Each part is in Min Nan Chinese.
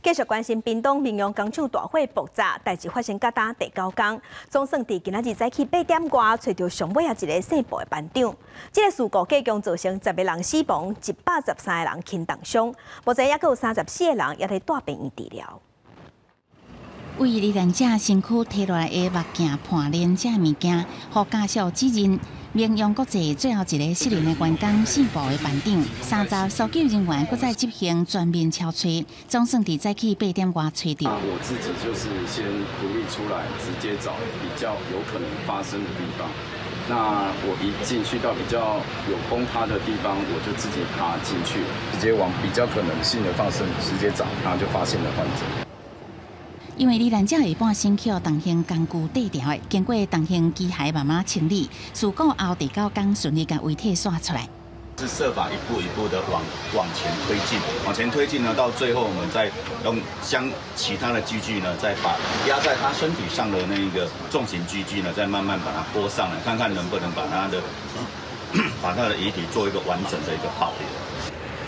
繼續關心屏東明陽工廠大火爆炸，代誌發生到今第九工，總算佇今仔日早起8點外，揣著上尾仔一个姓布的班長。這个事故計共造成10個人死亡，113個人輕重傷，目前猶閣有34個人猶咧蹛病院治療。為罹難者身軀提落來的目鏡破鏈這物件，予家屬指認明陽國際最後一个失聯的員工姓布的班長。三十搜救人員閣再執行全面搜揣，總算佇早起8點外揣著。我自己就是先獨立出來，直接找比較有可能發生的地方。那我一進去到比較有崩塌的地方，我就自己爬進去，直接往比較可能性的方式直接找，然後就發現了患者。因為罹難者的半身予重型工具硩牢的，經過重型機械慢慢清理，事故後第九工順利共遺體徙出來。是設法一步一步的往前推進，往前推進呢，到最後我們再用將其他的機具呢，再把壓在他身體上的那個重型機具呢，再慢慢把它撥上來，看看能不能把他的遺體做一個完整的一個保留。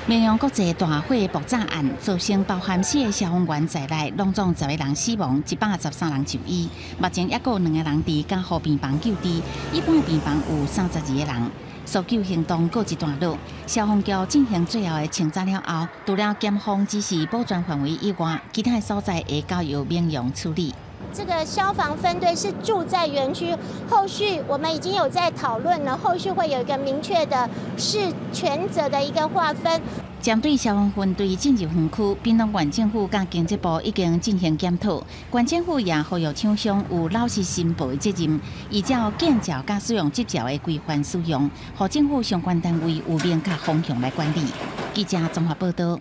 明陽國際大火爆炸案造成包含四个消防員在內，攏總10個人死亡，113人就醫。目前猶閣有兩個人佇加護病房救治，一般病房有32個人。搜救行動告一段落，消防局進行最後的清查了後，除了檢方指示保全範圍以外，其他的所在會交由明陽處理。這個消防分隊是駐在園區，後續我們已經有在討論了，後續會有一個明確的事權責的一個劃分。針對消防分隊進入園區，屏東縣政府佮經濟部已經進行檢討，縣政府也呼籲廠商有老實申報的責任，依照建照佮使用執照的規範使用，予政府相關單位有明確方向來管理。記者綜合報道。